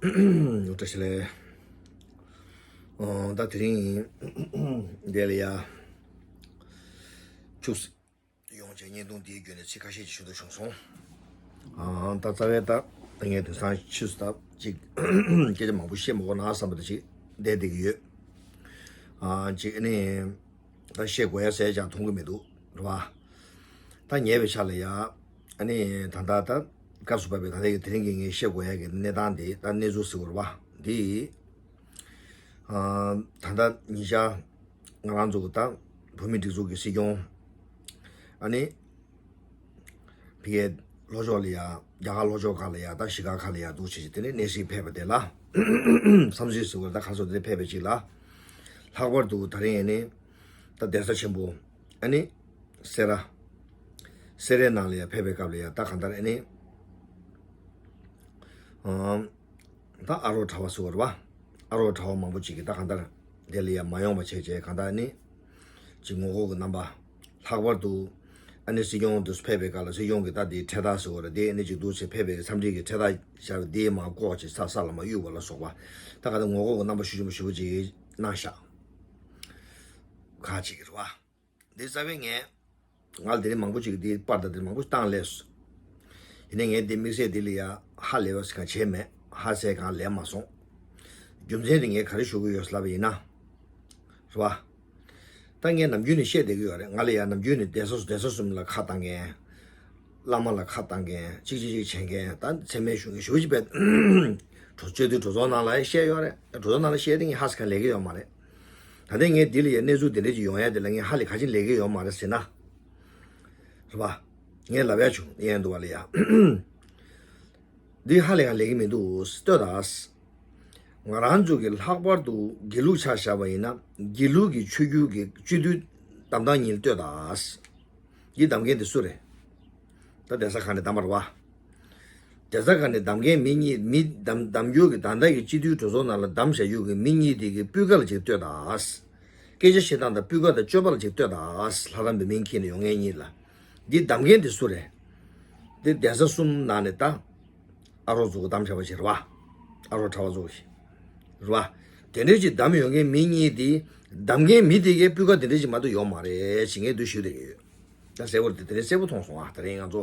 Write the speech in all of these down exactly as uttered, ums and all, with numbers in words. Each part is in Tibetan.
བཀྲ་ཤིས་བདེ་ལེགས། ཨོ། ད་དེ་རིང་འདི་ལ་ཡ་ཁྱུག་ཡོང་བྱས་བརྙན་ཐུང་འདིའི་བརྒྱུད་ནས་ཚིག་ཁ་ཤས་ཅིག་ཞུ་འདོད་བྱུང་སོང་། ཨ། ད་རྩ་བའི་ད་ངས་དེང་སང་ཕྱིས་སུ་ད་ཅིག་སྐད་ཆ་མང་པོ་བཤད་མ་དགོས་ན་བསམ་པ་དེ་ཅིག་བསྡད་བསྡད་ཀྱི་ཡོད། ཨ། ཅིག་ཨ་ནི་ད་བཤད་དགོས་ཡ་ཟེར་ཀྱང་མཐོང་གི་མི་འདུག་རེད་བ། ད་ཉེ་བའི་ཆར་ལ་ཡ་ཨ་ནི་ད་ད་ད་སྐབས་སུ་བབས་པའི་ད་ལྟའི་དེ་རིང་གི་ངས་བཤད་དགོས་ཡ་གི་གནས་སྟངས་དེ་ད་གནས་ཚུལ་ཟེར་དགོས་རེད་བ། འདི་ཨ། ད་ལྟ་ཉིན་ཞག་ང་རང་ཚོ་གི་ད་བོད་མིའི་སྒྲིག་འཛུགས་ཀྱི་སྲིད་སྐྱོང་ཨ་ནི་ཕ་གིའི་ལྷོ་ཕྱོགས་ལ་ཡ། རྒྱ་གར་ལྷོ་ཕྱོགས་ཁག་ལ་ཡ། ད་གཞིས་ཀ་ཁག་ལ་ཡ་འདུག་བྱས་བྱས་དེ་ནས་གནས་གཟིགས་ཕེབས་པ་དེ་ལ་འཚམས་གཟིགས་ཟེར་བ་ད་ག་ཚོད་དེ་ཕེབས་པའི་ཅིག་ལ། ལྷག་པར་དུ་ད་རིང་ཨ་ནི་ད་གདན་ས་ཆེན་པོ་ཨ་ནི་སེ་ར། སེ་རའི་ནང་ལ་ཡ་ཕེབས་པའི་སྐབས་ལ་ཡ་ད་གང་ལྟར་ཨ་ནི་ཨང་། ད་ཨ་རོགས་གྲྭ་བ་ཟེར་བ་རེད་བ། ཨ་རོགས་གྲྭ་བ་མང་པོ་ཅིག་གིས་ད་གང་ལྟར་དེ་ལ་ཡ་མ་ཡོང་བ་བྱས་བྱས་གང་ལྟར་ཨ་ནི་ཅིག་ངོ་རྒོལ་གྱི་རྣམ་པ། ལྷག་པར་དུ་ཨ་ནི་སྲིད་སྐྱོང་དུ་ཕེབས་པའི་སྐབས་ལ་སྲིད་སྐྱོང་གི་ད་དེའི་ཁྲལ་དག་ཟེར་བ་རེད། དེ་ཨ་ནི་ཅིག་འདུག་བྱས་ཕེབས་པའི་འཚམས་འདྲི་གི་ཁྲལ་དག་བཞག་པ་དེ་མར་བཀོག་བྱས་ས་ས་ལ་མར་གཡུགས་པ་ལ་སོགས་པ། ད་གང་ལྟར་ངོ་རྒོལ་གྱི་རྣམ་པ་ཤུགས་ཆེན་པོ་ཞེ་པོ་ཅིག་གནང་ཤག་ཁག་ཅིག་གིས་རེད་བ། འདི་རྩ་བའི་ངས་ང་ལ་དེ་རིང་མང་པོ་ཅིག་གིས་འདི་པར་དང་དེ་མང་པོ་བཏང་སླེབས་སོང་། ཡིན་ནའི་ངས་འདི་དམིགས་བསལ་འདི་ལ་ཡ་ཧ་ལས་པ་ཞིག་གང་བྱས་མེད། ཧ་ཟེར་གང་ལེན་མ་སོང་། རྒྱུ་མཚན་དེ་ངས་ག་རེ་ཞུ་གི་ཡོད་ལབ་པ་ཡིན་ན། རེད་བ། ད་ངས་ནམ་རྒྱུན་ནས་བཤད་བསྡད་ཀྱི་ཡོད་རེད། ང་ལ་ཡ་ནམ་རྒྱུན་ནས་གདན་ས་གདན་ས་གསུམ་ལ་ཁ་བཏང་མཁན། བླ་མ་ལ་ཁ་བཏང་མཁན། གཅིག་གཅིག་གཅིག་བྱེད་མཁན། ད་མཚན་སྨད་ཞུ་མཁན་ཞེ་པོ་ཅིག་བས། གྲོས་ཆོད་དེ་གྲོས་ཚོགས་ནང་ལ་བཤད་ཡོད་རེད། གྲོས་ཚོགས་ནང་ལ་བཤད་དེ་ངས་ཧ་ཟེར་གང་ལེན་གྱི་ཡོད་མ་རེད། ད་ལྟ་ངས་འདི་ལ་ཡ་གནས་ཚུལ་འདི་འདྲ་ཅིག་ཡོང་ཡ་དེ་ལ་ངས་ཧ་ལས་ག་ཅིག་ལེན་གྱི་ཡོད་མ་རེད་ཟེར་ན། རེད་པ། ངས་ལབ་ཡ་བྱུང་ཡན་འདུག་བ་ལ་ཡ། འདི་ཧ་ལས་ག་ལེན་གྱི་མི་འདུག་ལྟོས་དང་། ང་རང་ཚོ་གི་ལྷག་པར་དུ་དགེ་ལུགས་ཆ་བཞག་པ་ཡིན་ན་དགེ་ལུགས་ཀྱི་ཆོས་བརྒྱུད་ཀྱི་སྤྱི་འཐུས་གདམ་སྟངས་གཉིས་ལ་ལྟོས་དང་། འདི་གདམ་མཁན་དེ་སུ་རེད། ད་གདན་ས་ཁག་ནས་གདམ་པ་རེད་པ། གདན་ས་ཁག་ནས་གདམ་མཁན་མི་གཉིས། མི་གདམ་གདམ་རྒྱུ་གི་ད་ལྟ་གི་སྤྱི་འཐུས་གྲོས་ཚོགས་ནང་ལ་གདམ་བཞག་རྒྱུ་གི་མི་གཉིས་དེ་གི་སྤུས་ཀ་ལ་ཅིག་ལྟོས་དང་། སྐད་ཆ་བཤད་སྟངས་དང་སྤུས་ཀ་དང་སྤྱོད་པ་ལ་ཅིག་ལྟོས་དང་། ལྷ་རམས་པའི་མིང་འཁྱེར་ནས་ཡོང་མཁན་གཉིས་ལ། འདི་གདམ་མཁན་དེ་སུ་རེད། འདི་གདན་ས་གསུམ་ནང་ནས་ད་ཨ་རོགས་ཚོ་གིས་གདམ་བཞག་པ་ཅིག་རེད་པ། ཨ་རོགས་གྲྭ་བ་ཚོ་གིས་རེད་པ། དེ་འདྲ་ཅིག་གདམ་ཡོང་མཁན་མི་གཉིས་དེ། གདམ་མཁན་མི་དེ་གའི་སྤུས་ཀ་དེ་འདྲ་ཅིག་མ་གཏོགས་ཡོད་མ་རེད་ཅེས་ངས་འདི་ཞུ་བསྡད་ཀྱི་ཡོད། ད་གསལ་པོ་རེད། དེ་རིང་གསལ་པོ་མཐོང་སོང་ཨ། དེ་རིང་ང་ཚོ་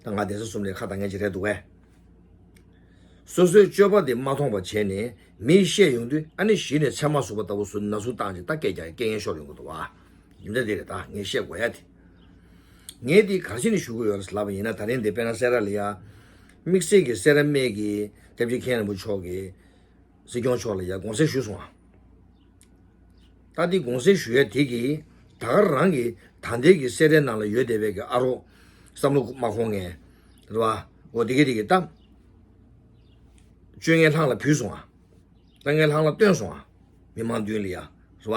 ད་ང་གདན་ས་གསུམ་ལ་ཁ་བཏང་མཁན་ཅིག་རེད་འདུག་གས། སོ་སོའི་སྤྱོད་པ་དེ་མ་མཐོང་བ་བྱས་ནས་མིས་བཤད་ཡོང་དུས་ཨ་ནི་གཞི་ནས་ཚེར་མ་ཟུག་པ་ལྟ་བུ་བཟོས་ན་ཟུག་བཏང་ཅིག་ད་སྐད་རྒྱག་སྐད་ངན་ཤོར་ཡོང་གི་འདུག་བ། ཡིན་ད་དེ་རེད། ད་ངས་བཤད་དགོས་ཡ་དེ། ངས་དེ་ག་རེ་བྱས་ནས་ཞུ་གི་ཡོད་རེད་ལབ་པ་ཡིན་ན། ད་རིང་དེ་དཔེར་ན་སེ་ར་ལ་ཡ། དམིགས་བསལ་གྱི་སེ་ར་སྨད་ཀྱི་སྐྱབས་རྗེ་མཁན་རིན་པོ་མཆོག་གིས། སྲིད་སྐྱོང་མཆོག་ལ་ཡ་དགོངས་སེལ་ཞུས་སོང་ཨ། ད་འདི་དགོངས་སེལ་ཞུ་ཡ་དེ་གིས་ད་ག་རང་གི་ད་ལྟའི་གི་སེ་རའི་ནང་ལ་ཡོད་བསྡད་པའི་གི་ཨ་རོགས་བསམ་བློ་མ་འཁོར་མཁན་རེད་པ། འོ་དེ་གི་དེ་གི་ད་སྤྱོད་ངན་ལྷང་ལ་བུད་སོང་ཨ། ལྟ་ངན་ལྷང་ལ་བཏོན་སོང་ཨ། མི་མང་མདུན་ལ་ཡ་རེད་པ།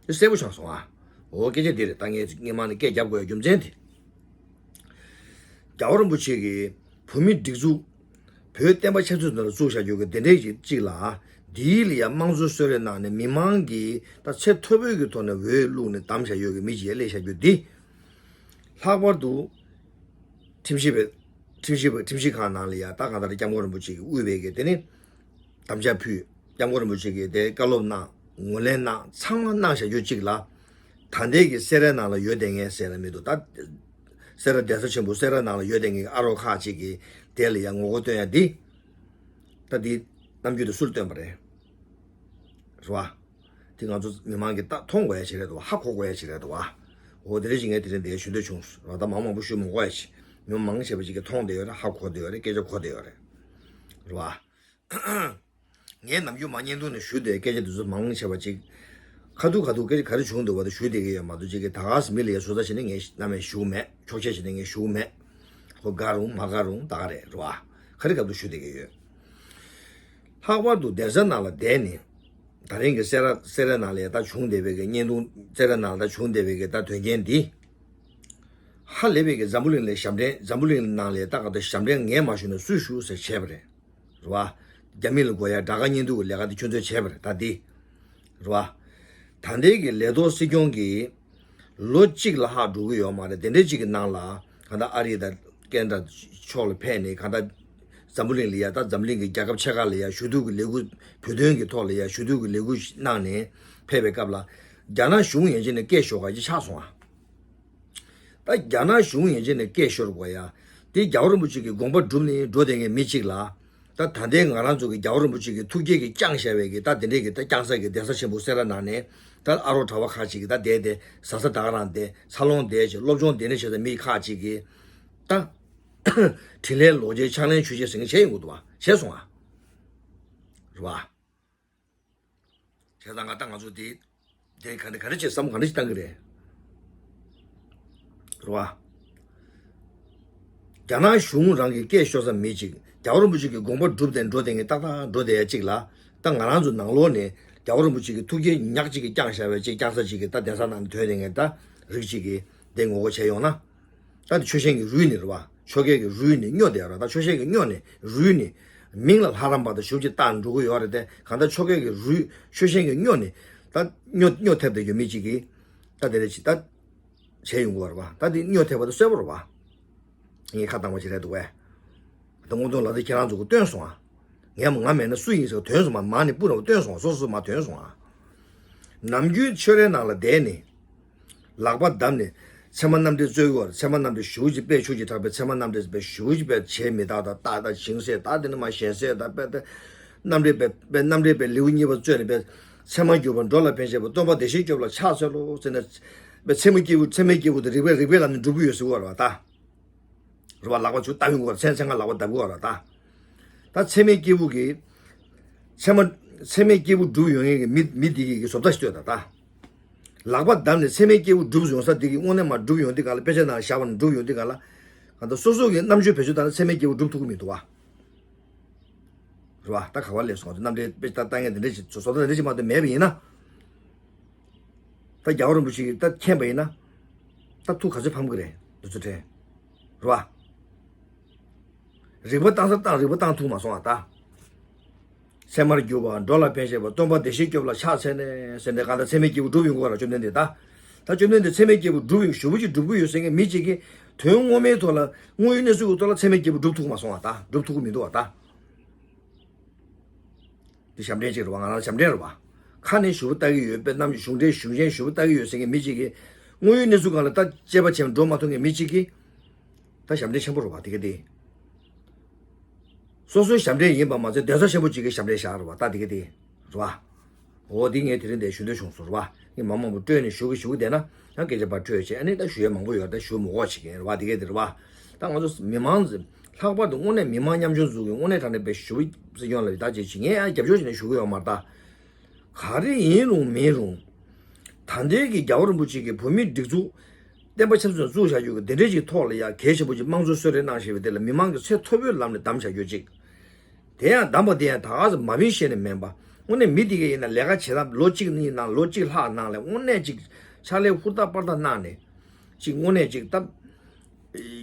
དེ་གསལ་པོ་ཆགས་སོང་ཨ། འོ་སྐད་ཆ་དེ་རེད། ད་ངས་སྔོན་མ་ནས་སྐད་རྒྱབ་དགོས་ཡ་རྒྱུ་མཚན་དེ། རྒྱལ་བ་རིན་པོ་ཆེ་གིས་བོད་མིའི་སྒྲིག་འཛུགས། བོད་བསྟན་པ་ཆབ་སྲིད་དོན་ལ་བཙུགས་བཞག་རྒྱུ་གི་དེ་འདྲས་ཀྱི་གཅིག་ལ། འདིའི་ལ་ཡ་དམངས་གཙོའི་གསོལ་རས་གནང་ནས་མི་མང་གིས་ད་ཚད་མཐོ་པོའི་གི་ཐོག་ནས་འོས་བླུགས་ནས་བདམས་བཞག་ཡོད་གི་མི་ཅིག་ཡ་སླེབས་བཞག་རྒྱུ་འདི། ལྷག་པར་དུ་ཁྲིམས་ཞིབ་པའི་ཁྲིམས་ཞིབ་པའི་ཁྲིམས་ཞིབ་ཁང་ནང་ལ་ཡ་ད་གང་ལྟར་སྐྱབས་མགོན་རིན་པོ་ཆེ་གིས་དབུས་པའི་གི་དེ་ནི། དམ་བཅའ་ཕུལ། སྐྱབས་མགོན་རིན་པོ་ཆེ་གིས་དེ་བཀའ་སློབ་གནང་། ངོས་ལེན་གནང་། ཚང་མ་གནང་བཞག་རྒྱུ་གཅིག་ལ། ད་ལྟའི་གི་སེ་རའི་ནང་ལ་ཡོད་བསྡད་མཁན་ཟེར་ན་མི་འདུག་ད་སེ་ར་གདན་ས་ཆེན་པོ་སེ་ར་ནང་ལ་ཡོད་བསྡད་མཁན་གི་ཨ་རོགས་ཁག་ཅིག་གིས་དེ་ལ་ཡང་ངོ་རྒོལ་བཏོན་ཡ་འདི། ད་འདི་རྣམ་འགྱུར་དེ་སུ་ལ་སྟོན་པ་རེད། རེད་བ། དེ་ང་ཚོ་མི་མང་གིས་ད་མཐོང་དགོས་ཡ་ཅིག་རེད་འདུག་བ། ཧ་གོ་དགོས་ཡ་ཅིག་རེད་འདུག་བ། འོ་དེ་རེད་ཅིག་ངས་དེ་རིང་འདིར་ཞུ་འདོད་བྱུང་། རེད་བ། ད་མང་མང་པོ་ཞུ་མི་དགོས་ཡ་ཅིག་མི་མང་ཆེ་བ་ཅིག་གིས་མཐོང་བསྡད་ཡོད་རེད། ཧ་གོ་བསྡད་ཡོད་རེད། སྐད་ཆ་གོ་བསྡད་ཡོད་རེད། རེད་བ། ངས་ནམ་རྒྱུན་མ་བརྙན་ཐུང་ནས་ཞུ་བསྡད་སྐད་ཆ་འདི་ཚོ་མང་ཆེ་བ་ཅིག་ཁ་ཐུག་ཁ་ཐུག་སྐད་ཆ་ག་རེ་བྱུང་འདུག་བ་དེ་ཞུ་བསྡད་ཀྱི་ཡོད་མ་གཏོགས། ཅིག་གིས་ད་ག་སེ་མི་ལ་ཡ་ཟུར་ཟ་བྱས་ནས་ངས་གནམ་མེད་ཞུ་གི་མེད། འཁྱོག་བཤད་བྱས་ནས་ངས་ཞུ་གི་མེད། ཁོ་དགའ་རུང་མ་དགའ་རུང་ད་ག་རེད། རེད་བ། ག་རེ་སྐབས་དུ་ཞུ་བསྡད་ཀྱི་ཡོད། ལྷག་པར་དུ་གདན་ས་ནང་ལ་བསྡད་ནས་ད་རིང་གི་སེ་ར་སེ་ར་ནང་ལ་ཡ་ད་བྱུང་བསྡད་པའི་གི་བརྙན་ཐུང་། སེ་ར་ནང་ལ་ད་བྱུང་བསྡད་པའི་གི་ད་དོན་རྐྱེན་འདི། ཧ་ལས་པའི་གི་འཛམ་བུ་གླིང་ལ་ཞབས་འདྲེན། འཛམ་བུ་གླིང་ནང་ལ་ཡ་ད་ག་ད་ཞབས་འདྲེན་ངས་མ་ཞུས་ན་སུས་ཞུ་ཟེར་བྱས་པ་རེད། རེད་བ། རྒྱ་མི་ལ་དགོས་ཡ་དགྲ་དགའ་གཉེན་སྡུག་གི་ལས་ཀ་དེ་ཁྱོད་ཚོས་བྱས་པ་རེད། ད་འདི། རེད་བ། ད་ལྟའི་གི་ལས་ཐོག་སྲིད་སྐྱོང་གིས་ལོ་གཅིག་ལ་ཧ་འགྲོ་གི་ཡོད་མ་རེད། དེ་འདྲའི་གཅིག་གི་ནང་ལ་གང་ལྟར་ཨ་རི་དང་ཀན་ཌ་ཕྱོགས་ལ་ཕེབས་ནས་གང་ལྟར་ འཛམ་བུ་གླིང་ལ་ཡ་ད་འཛམ་གླིང་གི་རྒྱལ་ཁབ་ཆེ་ཁག་ལ་ཡ་ཞུ་གཏུག་གི་ལས་འགུལ་བོད་དོན་གྱི་ཐོག་ལ་ཡ་ཞུ་གཏུག་གི་ལས་འགུལ་གནང་ནས་ཕེབས་པའི་སྐབས་ལ་རྒྱ་ནག་གཞུང་ཡན་ཆད་ནས་སྐད་ཤོར་ག་ཅིག་ཆགས་སོང་ཨ། ད་རྒྱ་ནག་གཞུང་ཡན་ཆད་ནས་སྐད་ཤོར་དགོས་ཡ། དེ་རྒྱལ་བ་རིན་པོ་ཆེ་གི་དགོངས་པ་སྒྲུབ་ནས་འགྲོ་བསྡད་མཁན་མི་གཅིག་ལ། ད་ད་ལྟའི་ང་རང་ཚོ་གི་རྒྱལ་བ་རིན་པོ་ཆེ་གི་ཐུགས་བསྐྱེད་ཀྱིས་བསྐྱངས་བཞག་པའི་གི་ད་དེ་འདྲའི་གི་ད་བསྐྱངས་ས་གི་གདན་ས་ཆེན་པོ་སེ་ར་ནང་ནས་ད་ཨ་རོགས་གྲྭ་པ་ཁག་ཅིག་གི་ད་བསྡད་དེ་བཟའ་ཚང་ད་ག་རང་བསྡད་འཚར་ལོངས་བསྡད་ཅིག་སློབ་སྦྱོང་དེ་འདྲ་བྱེད་ས་མི་ཁག་ཅིག་གི་ད་དྲིན་ལན་ལོག་འཇལ་ཕྱག་ལེན་ཆོས་བྱེད་ཟེར་མཁན་བྱས་ཡོང་གི་འདུག་བ། བྱས་སོང་ཨ། རེད་བ། བྱས་ཙང་ང་ད་ང་ཚོ་དེ་དེ་ག་འདྲ་ག་འདྲ་བྱེད་བསམ་ག་འདྲ་ཞིག་བཏང་གི་རེད། རེད་བ། རྒྱ་ནག་གཞུང་རང་གི་སྐད་ཤོར་ས་མི་གཅིག་རྒྱལ་བ་རིན་པོ་ཆེ་གི་དགོངས་པ་སྒྲུབ་སྟེ་འགྲོ་བསྡད་མཁན་ཏག་ཏག་འགྲོ་བསྡད་ཡ་གཅིག་ལ་ད་ང་རང་ཚོ་ནང་ལོགས་ནས་རྒྱལ་བ་རིན་པོ་ཆེ་གི་ཐུགས་བསྐྱེད་ཉག་གཅིག་གིས་བསྐྱངས་བཞག་པའི་གཅིག་བསྐྱངས་ས་གཅིག་གི་ད་གདན་ས་ནང་ནས་ཐོན་བསྡད་མཁན་ད་རིགས་གཅིག་གིས་དེ་ངོ་རྒོལ་བྱས་ཡོང་ན། ད་དེ་ཆོལ་ཞེན་གྱི་རུས་ནི་རེད་བ། ཆོལ་ཁའི་གི་རུས་ནི་སྨྱོ་བསྡད་ཡོད་རེད། ད་ཆོལ་ཞེན་གྱི་སྨྱོ་ནི་རུས་ནི་མིང་ལ་ལྷ་རམས་པ་དང་ཞུ་ཅིག་བཏགས་འགྲོ་གི་ཡོད་རེད་དེ་གང་ལྟར་ཆོལ་ཁའི་གི་རུས་ཆོལ་ཞེན་གྱི་སྨྱོ་ནི་ད་སྨྱོ་སྨྱོ་ཐེབས་བསྡད་ཡོད་མི་གཅིག་གིས་ད་དེ་རེད་ཅིག་ད་བྱས་ཡོང་གི་ཡོད་རེད་བ། ད་དེ་སྨྱོ་ཐེབས་པ་དེ་གསལ་པོ་རེད་བ། ངས་ཁ་བཏང་བ་ཅིག་རེད་འདུག་བས། ད་དངོས་དོན་ལ་དེ་ཁྱེད་རང་ཚོ་གི་སྟོན་སོང་ཨ། ངས་མ་ང་མེད་ན་སུ་ཡིན་ཟེར་ཐོན་སོང་མ་མ་ནི་སྤུ་ར་བ་སྟོན་སོང་ཨ། སོ་སོ་མ་ཐོན་སོང་ཨ། ནམ་རྒྱུན་ཆོས་རའི་ནང་ལ་བསྡད་ནི། ལག་པ་བརྡབས་ནས་ཚད་མ་རྣམ་འགྲེལ་རྩོད་ཀྱི་བར་ཚད་མ་རྣམ་འགྲེལ་ཞུ་གཅིག་དཔེ་ཆུ་གཅིག་དྲག་པའི་ཚད་མ་རྣམ་འགྲེལ་དཔེ་ཞུ་གཅིག་དཔེ་བྱེད་མི་དག་དང་རྟགས་དང་བྱིངས་ཟེར་དག་དེ་ནི་མ་ཞེན་ཟེར་དང་དཔེ་དེ་རྣམ་འགྲེལ་དཔེ་དཔེ་རྣམ་འགྲེལ་དཔེ་ལེའུ་གཉིས་པ་རྩོད་ནས་དཔེ་ཚད་མར་གྱུར་པ་འགྲོ་ལ་ཕན་བྱེད་པ་སྟོན་པ་བདེ་གཤེགས་སྐྱོབ་ལ་ཕྱག་འཚལ་ལོ་ཟེར་ནས་དཔེ་ཚད་མ་སྐྱེས་བུ་ཚད་མའི་སྐྱེས་བུ་དེ་རིགས་པས་རིགས་པའི་ལམ་ནས་འགྲུབ་ཀྱི་ཡོད་ཟེར་བ་རེད་བ་ད། རེད་བ། ལག་པ་ཚུར་བརྡབ་ཡོང་གི་བ་རེད། མཚན་མཚན་གང་ལག་པ་བརྡབ་ཀྱི་བ་རེད་ད། ད་ཚད་མའི་སྐྱེས་བུ་གི་ཚད་མ་ཚད་མའི་སྐྱེས་བུ་སྒྲུབ་ཡོང་མཁན་གྱི་མི་མི་འདི་གི་གི་བཟོ་ལྟ་ཞིག་ལྟོས་ད་ད། ལག་པ་བརྡབས་ནས་ཚད་མའི་སྐྱེས་བུ་སྒྲུབ་ཡོང་ས་འདི་གི་དངོས་གནས་མ་སྒྲུབ་ཡོང་འདི་ག་ལ་དཔེ་ཆ་ནང་བཞག་པ་ནས་སྒྲུབ་ཡོང་འདི་ག་ལ། གང་ལྟར་སོ་སོ་གི་རྣམ་དཔྱོད་བེད་སྤྱོད་བཏང་ན་ཚད་མའི་སྐྱེས་བུ་སྒྲུབ་ཐུབ་ཀྱི་མི་འདུག་བ། རེད་བ། ད་ག་བ་ལས་སོང་རྣམ་འགྲེལ་དཔེ་ཆ་ལྟ་མཁན་འདི་འདྲ་ཞིག་བཟོ་ལྟ་འདི་འདྲ་ཞིག་མ་གཏོགས་མེད་པ་ཡིན་ན། ད་རྒྱལ་བ་རིན་པོ་ཆེ་གིས་ད་མཁྱེན་པ་ཡིན་ན། ད་ཐུགས་ག་ཚོད་ཕམ་གི་རེད་འདི་ཚོ་དྲན། རེད་བ། རིག་པ་བཏང་ས་བཏང་རིག་པ་བཏང་ཐུབ་མ་སོང་བ་ད། ཚད་མར་གྱུར་པ་འགྲོ་ལ་ཕན་བྱེད་པ་སྟོན་པ་བདེ་གཤེགས་སྐྱོབ་ལ་ཕྱག་འཚལ་ནས་ཟེར་ནས་གང་ལྟར་ཚད་མའི་སྐྱེས་བུ་སྒྲུབ་ཡོང་གི་བ་ར་བཅོམ་ལྡན་འདས་ད། ད་བཅོམ་ལྡན་འདས་ཚད་མའི་སྐྱེས་བུ་སྒྲུབ་ཡོང་ཞུ་བ་ཅིག་སྒྲུབ་གི་ཡོད་ཟེར་མཁན་མི་གཅིག་གིས་དོན་ངོ་མའི་ཐོག་ལ་དངོས་ཡོད་གནས་ཚུལ་གྱི་ཐོག་ལ་ཚད་མའི་སྐྱེས་བུ་སྒྲུབ་ཐུབ་མ་སོང་བ་ད་སྒྲུབ་ཐུབ་གི་མི་འདུག་བ་ད། འདི་ཞབས་འདྲེན་ཅིག་རེད་བ། ང་རང་ཞབས་འདྲེན་རེད་བ། ཁ་ནས་ཞུ་བ་ལྟ་གི་ཡོད་པའི་རྣམ་གཞུང་འབྲེལ་གཞུང་ཆེན་ཞུ་བ་ལྟ་གི་ཡོད་ཟེར་མཁན་མི་གཅིག་གིས་དངོས་ཡོད་གནས་ཚུལ་སྒང་ལ་ད་དཔྱད་པ་བྱས་ནས་འགྲོ་མ་ཐུབ་མཁན་མི་གཅིག་གིས་ད་ཞབས་འདྲེན་ཆེན་པོ་རེད་བ་དེ་ག་དེ། སོ་སོའི་ཞབས་འདྲེན་ཡིན་པ་མ་ཚད་གདན་ས་ཆེན་པོ་གཅིག་གི་ཞབས་འདྲེན་བཞག་རེད་བ་ད་དེ་ག་དེ་རེད་བ། འོ་འདི་ངས་དེ་རིང་འདིར་ཞུ་འདོད་བྱུང་སོང་རེད་བ། ངས་མ་མང་པོ་སྤྲོས་ནས་ཞུ་གི་ཞུ་གི་བསྡད་ན་ཡང་སྐད་ཆ་ཕར་འཕྲོས་བྱས་ཨ་ནི་ད་ཞུ་ཡས་མང་པོ་ཡོད་ད་ཞུ་མི་དགོས་བྱེད་མཁན་རེད་བ་དེ་ག་དེ་རེད་བ། ད་ང་ཚོ་མི་མང་ལྷག་པར་དུ་དངོས་གནས་མི་མང་ཉམ་ཆུང་ཚོ་གི་དངོས་གནས་དྲང་གནས་དཔེ་ཞུ་སྲིད་སྐྱོང་ལ་ད་ཅེས་བྱེད་ངས་ཡང་རྒྱབ་སྐྱོར་བྱས་ནས་ཞུ་གི་ཡོད་མ་རེད་ད། ག་རེ་ཡིན་རུང་མིན་རུང་། ད་ལྟའི་གི་རྒྱལ་བ་རིན་པོ་ཆེ་གི་བོད་མིའི་སྒྲིག་འཛུགས་བསྟན་པ་ཆབ་སྲིད་བཙུགས་བཞག་རྒྱུ་གི་འདི་འདྲའི་ཅིག་ཐོག་ལ་ཡ་གལ་ཆེན་པོ་ཅིག་དམངས་གཙོ་གསོལ་རས་གནང་བཞིན་པའི་དེ་ལ་མི་མང་གི་ཚད་མཐོ་པོའི་ལམ་ནས་བདམས་བཞག་རྒྱུ་ཅིག་དེ་ཡང་བདམས་པ་དེ་ཡང་ད་ག་ཟེ་མ་བིན་ཤེས་ནས་མིན་པ། དངོས་གནས་མི་དེ་ག་ཡིན་ན་ལས་ཀ་བྱེད་སྟངས་ལོ་གཅིག་ནི་ནང་ལོ་གཅིག་ལྷག་ནང་ལས་དངོས་གནས་ཅིག་ཕྱག་ལས་ཧུར་ཐག་པར་ཐག་གནང་ནས་ཅིག་དངོས་གནས་ཅིག་ད།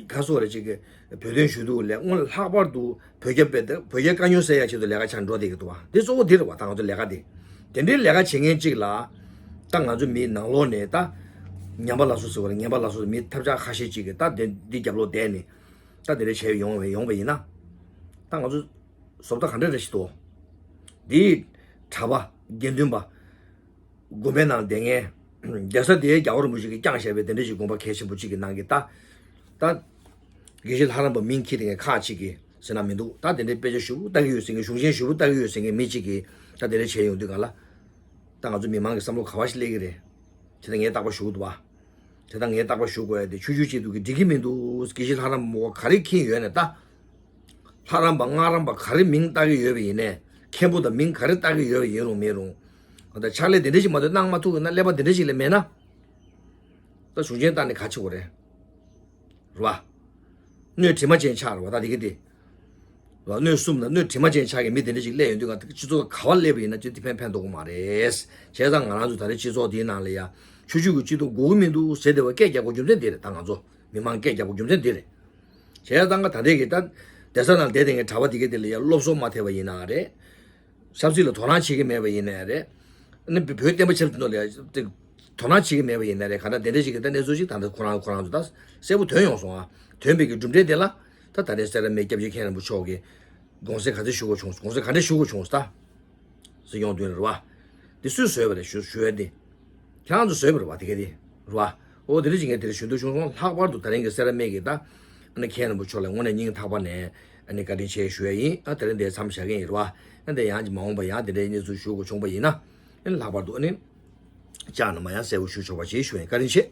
ག་སོགས་རེ་ཅིག་གི་བོད་དོན་ཞུ་གཏུག་ལས་དངོས་ལྷག་པར་དུ་བོད་རྒྱ་བོད་རྒྱ་དཀའ་རྙོག་སེལ་ཡ་ཆེད་དུ་ལས་ཀ་ཆགས་འགྲོ་བསྡད་ཀྱི་འདུག་བ། འདི་གཙོ་བོ་འདི་རེད་བ། ད་ང་ཚོ་ལས་ཀ་འདི་དེ་འདྲའི་ལས་ཀ་བྱེད་མཁན་གཅིག་ལ་ད་ང་ཚོ་མི་ནང་ལོགས་ནས་ད་ངན་པ་ལ་སོ་ཟེར་བ་རེད། ངན་པ་ལ་སོ་མི་ཐབས་ཆག་ཁ་ཤས་ཅིག་གིས་ད་འདི་འདི་རྒྱབ་ལོགས་བསྡད་ནས་ད་དེ་འདྲ་བྱས་ཡོང་བས་ཡོང་བ་ཡིན་ན་ད་ང་ཚོ་བཟོ་ལྟ་ག་འདྲ་རེ་ཞིག་འདུག་འདི་གྲྭ་པ་དགེ་འདུན་པ། དགོན་པའི་ནང་བསྡད་མཁན། རྒྱལ་ས་དེའི་རྒྱལ་བ་རིན་པོ་ཆེ་གིས་བསྐྱངས་བཞག་པའི་དེ་འདྲ་ཞིག་དགོངས་པ་གལ་ཆེན་པོ་གཅིག་གི་ནང་གི་ད། ད། དགེ་བཤེས་ལྷ་རམས་པ་མིང་འཁྱེར་མཁན་ཁག་ཅིག་གིས་ཟེར་ན་མི་འདུག་ད་དེ་འདྲའི་དཔེ་ཆ་ཞེ་པོ་ལྟ་གི་ཡོད་ཟེར་མཁན་གཞུང་ཆེན་ཞེ་པོ་ལྟ་གི་ཡོད་ཟེར་མཁན་མི་གཅིག་གིས་ད་དེ་འདྲ་བྱས་ཡོང་དུས་ག་ལ། ད་ང་ཚོ་མི་མང་གི་བསམ་བློ་ག་བ་ཞིག་སླེབས་ཀྱི་རེད། དེ་ད་ངས་རྟག་པར་ཞུ་གི་འདུག་བ། དེ་ད་ངས་རྟག་པར་ཞུ་དགོས་ཡ་དེ་ཆུང་ཆུང་གཅིག་འདུག་གི་འགྲིག་གི་མི་འདུག་དགེ་བཤེས་ལྷ་རམས་པ་ག་རེ་འཁྱེར་ཡོད་ནས་ད། ལྷ་རམས་པ་སྔགས་རམས་པ་ག་རེ་མིང་བཏགས་ཀྱི་ཡོད་པ་ཡིན་ནའི། མཁན་པོ་དང་མིང་ག་རེ་བཏགས་ཀྱི་ཡོད་པ་ཡིན་རུང་མིན་རུང་། ད་ཕྱག་ལས་དེ་འདྲ་ཞིག་མ་གཏོགས་གནང་མ་ཐུབ་ན་ཀླད་པ་དེ་འདྲ་ཞིག་ལས་མེད་ན། ད་གཞུང་ཆེན་བཏང་ནས་ག་བྱེད་དགོས་རེད། རེད་བ། སྣོད་དྲི་མ་ཅན་ཆགས་རེད་བ་ད་དེ་གི་དེ། རེད་བ། སྣོད་གསུམ་ལ་སྣོད་དྲི་མ་ཅན་ཆགས་ཀྱི་མི་དེ་འདྲ་ཞིག་སླེབས་ཡོང་དུས་ང་ད་སྤྱི་ཚོགས་ག་བ་སླེབས་པ་ཡིན་ན་ཅི་དེ་ཕན་ཕན་ཐོགས་ཀྱི་མ་རེད། བྱས་ཙང་ང་རང་ཚོ་ད་རེས་སྤྱི་ཚོགས་འདིའི་ནང་ལ་ཡ། ཆོས་བརྒྱུད་ཀྱི་སྤྱི་འཐུས་དགོས་ཀྱི་མི་འདུག་ཟེར་བསྡད་པ་སྐད་རྒྱག་དགོས་རྒྱུ་མཚན་འདི་རེད་ད་ང་ཚོ། མི་མང་སྐད་རྒྱག་དགོས་རྒྱུ་མཚན་འདི་རེད། བྱས་ཙང་ད་ལྟའི་གི་ད། བསྡད་ས་ནང་བསྡད་དེ་ངའི་གྲྭ་པ་དེ་ག་དེ་ལ་ཡ་སློབ་གསོ་མ་ཐེབས་པ་ཡིན་ན་རེད། ཆབ་སྲིད་ལ་དོ་སྣང་བྱེད་ཀྱི་མེད་པ་ཡིན་ནའི་རེད། ཨ་ནི་བོད་བསྟན་པ་ཆབ་སྲིད་ཐོག་ལ་ཡ་དེ་དོ་སྣང་བྱེད་ཀྱི་མེད་པ་ཡིན་ནའི་རེད། གང་ལྟར་དེ་འདྲ་ཞིག་གི་ད་གནས་ཚུལ་ཞིག་ད་ལྟ་ཁོ་རང་ཁོ་རང་ཚོ་ད་གསལ་པོ་ཐོན་ཡོང་སོང་ཨ། ཐོན་པའི་གི་གྲུབ་འབྲས་དེ་ལ་ད་ད་རེས་སེ་ར་སྨད་སྐྱབས་རྗེ་མཁན་རིན་པོ་མཆོག་གིས་ དགོངས་སེལ་ག་ཚོད་ཞུ་དགོས་བྱུང་། དགོངས་སེལ་ག་འདྲ་ཞུ་དགོས་བྱུང་ད། ཟེར་ཡོང་དུས་རེད་བ། འདི་སུས་བཟོས་པ་རེད་ཞུ་ཞུ་ཡ་འདི། ཁྱེད་རང་ཚོ་བཟོས་པ་རེད་བ་དེ་ག་དེ། རེད་བ། ཨོ་དེ་རིང་ཅིག་ངས་དེ་རིང་ཞུ་འདོད་བྱུང་སོང་། ལྷག་པར་དུ་དེ་རིང་གི་སེ་ར་སྨད་ཀྱི་ད། ཨ་ནི་མཁན་རིན་པོ་ཆེ་ལ་དངོས་གནས་སྙིང་ཐག་པ་ནས་ཨ་ནི་བཀའ་དྲིན་ཆེ་ཞུ་ཡ་ཡིན། ཨ་དེ་རིང་འདིར་མཚམས་བཞག་གི་ཡིན་རེད་བ། ཨ་འདི་ཡང་ཅིག་མ་འོངས་པ་ཡང་དེ་འདྲའི་གནས་ཚུལ་ཞུ་དགོས་བྱུང་པ་ཡིན་ན། ཨ་ནི་ལྷག་པར་དུ་ཨ་ནི། ཅག་ནས་མ་ཡང་གསལ་པོ་ཞུ་ཆོག་པ་ཞིག་ཞུ་ཡིན། བཀའ་དྲིན་ཆེ།